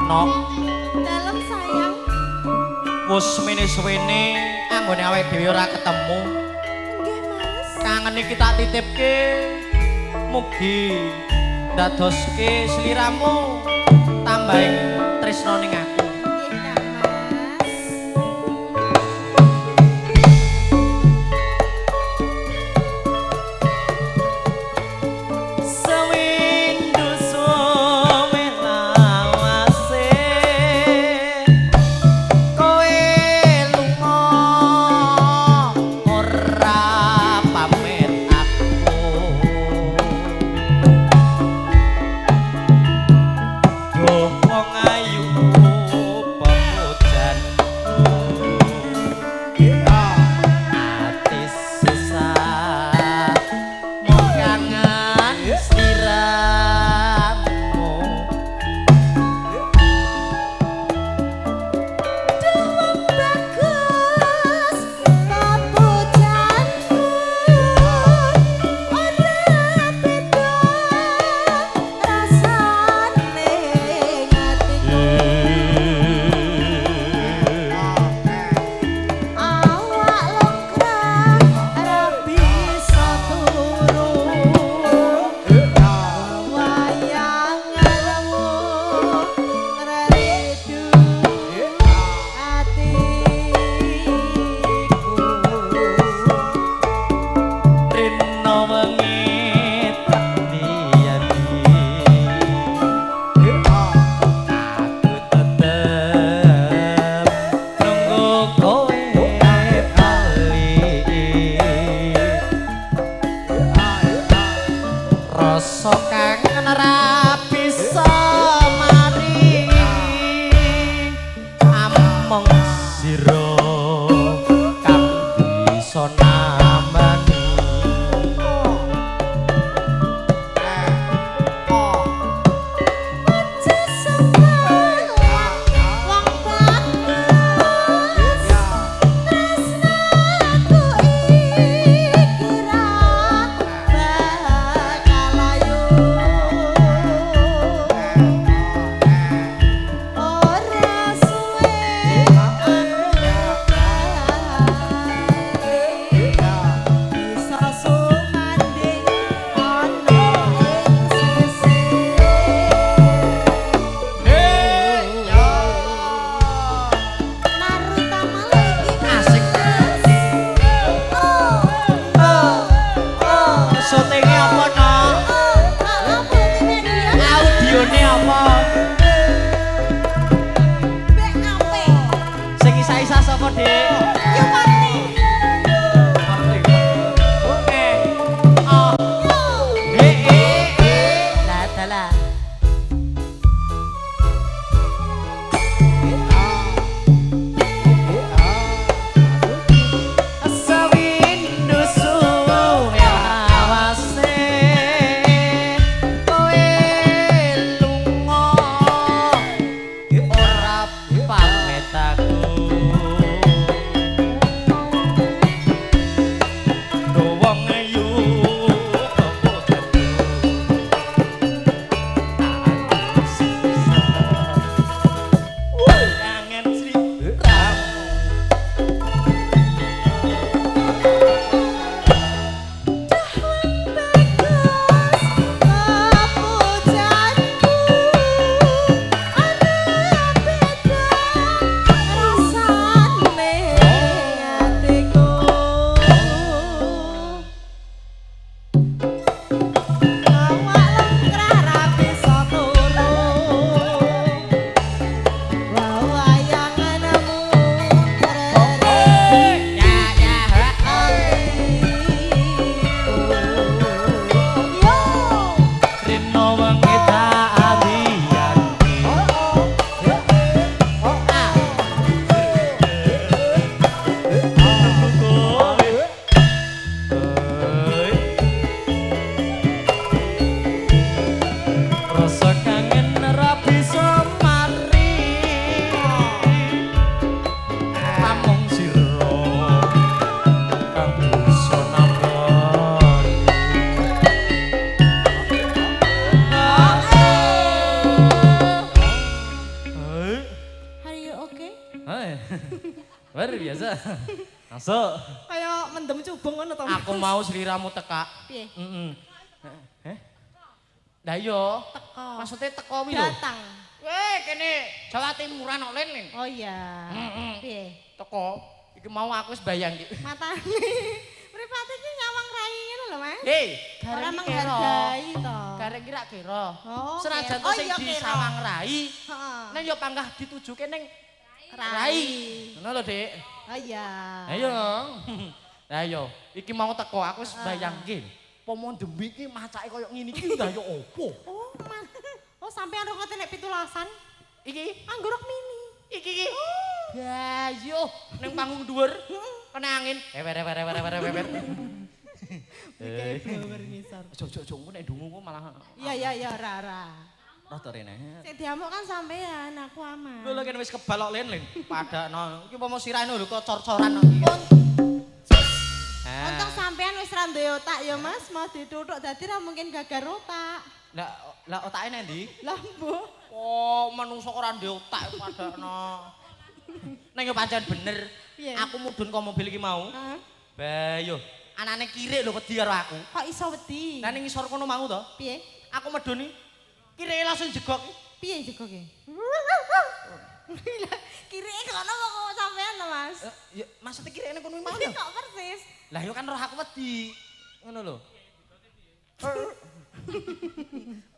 Nok. Dalem sayang. Wis semene suwene anggone awake dhewe ora ketemu. Nggih, Mas. Kangen iki tak titipke. Mugi ndadoske sliramu tambahing tresna ning aku. Nggih, Kang Mas. Sewindu suwe lawase kowe lunga ora pamit aku. Duh wong ayu pepujanku, ati susah mung kangen sliramu. Duh wong bagus papujanku, ora beda rasane atiku. Awak longkrah ora bisa turu, wayang ngaremu ngreridu atiku. Rino wengi tak diyani, aku tetep nunggu kowe bali. Rasa kangen ra bisa mari, amung sira kang bisa namani. Aja sungkan wong bagus, tresnaku iki ra bakal layu. biasa. Masuk. Kaya mendem cubung ngono to. Aku mau sliramu teka. Piye? Heeh. Heh? Lah iya. Teko. Maksudnya teko wi lho. Datang. Weh, kene Jawa Timuran kok Lin. Lin. Oh iya. Heeh. Piye? Teko. Iki mau aku wis bayang iki. Matane. Mripate iki nyawang rai ngono lho, Mas. Hei, Ora gareng iki menghargai to. Gareng ki rak kira. Oh, Senajan kira. to Oh, sing iya, kira. disawang rai, Heeh. nang yo panggah ditujuke ning Rai. rai. Ngono lho, Dik. Oh iya. Ayo. Lah yo, iki mau teko aku wis bayangke. Pomo demik iki macake koyo ngene iki lah yo opo? Oh, man. Oh, sampean rong nek 17-an. Iki Anggo rok mini. iki iki. Lah yo ning panggung dhuwur kena angin. Ewer ewer ewer ewer ewer. Kayak blower ngisor. Ojo ojo ojo engko nek dungu kok malah Iya iya iya ora ora. rada rene. Sing diamuk kan sampean, aku aman. Lho lho kene wis kebal kok Lin Lin. Padakno. Iki pomo sirahe lho kok cor-coran kok iki. Ah. Untung sampean wis ra duwe otak ya Mas, mau dituthuk dadi ra mungkin gagal otak. Lah lah otake nang ndi? Lah mbuh. Oh, manungsa kok ora ndek otak padakno. Neng yo pancen bener. Piye? Aku mudhun kok mobil iki mau. Heeh. Bayo, anane kirik lho wedi karo aku. Kok iso wedi? Lah ning ngisor kono mau to. Piye? Aku medhun iki. Kirike langsung jegok. Piye jegoke? Lah kirike kono kok sampean to Mas? Eh, ya maksudnya kirike ning kono mau to. Kok persis? Lah yo kan roh aku wedi. Ngono lho.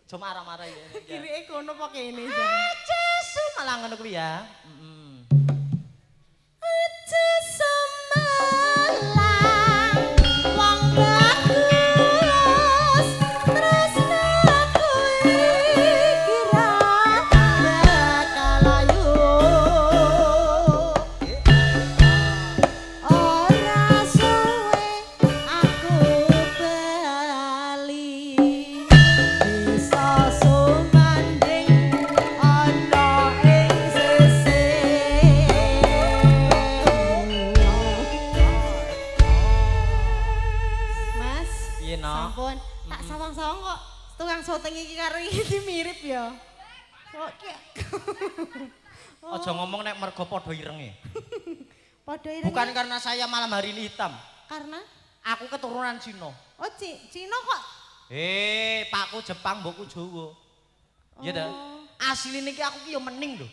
Cuma marah-marah ya. Kirike kono apa kene? Aja su malah ngono kuwi ya. Heeh. Aja sumelang wong bagus tresnaku iki ra bakal ayu ora suwe aku bali bisa sumanding ana ing sisih. Mas, Piye, no? Sampun, tak sawang-sawang kok tukang syuting iki karo iki mirip ya. Kok ki Aja ngomong nek mergo padha irenge. Padha irenge. Bukan karena saya malam hari ini hitam. Karena Aku keturunan Cina. oh Cina kok. Eh, pakku Jepang, mbokku Jawa. Iya ta? Oh. Asline iki aku ki ya mening lho.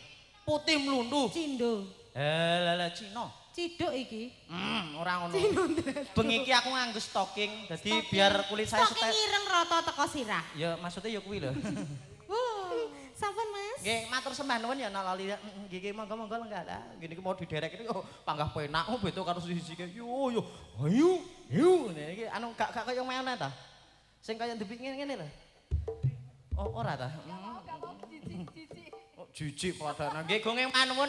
Putih mluntuh. Cindo. Eh, lah lah Cina. Ciduk iki. Ora ngono. Bengi iki aku nganggo stocking, dadi biar kulit saya Stocking setel. ireng rata teko sirah. Ya maksudnya ya kuwi lho. Wuh, sampun Mas. Nggih, matur sembah nuwun ya Nak Lali. Nggih, nggih, monggo-monggo lenggah lah. Ngene iki mau diderek iki oh, panggah penak oh beda karo siji-siji. Yo yo. Ayo, yo. Ngene iki anu gak gak kaya mana ta? Sing kaya ndepik ngene lho. Oh, ora ta? Oh, jijik padha. Nggih, gongeng manuwun.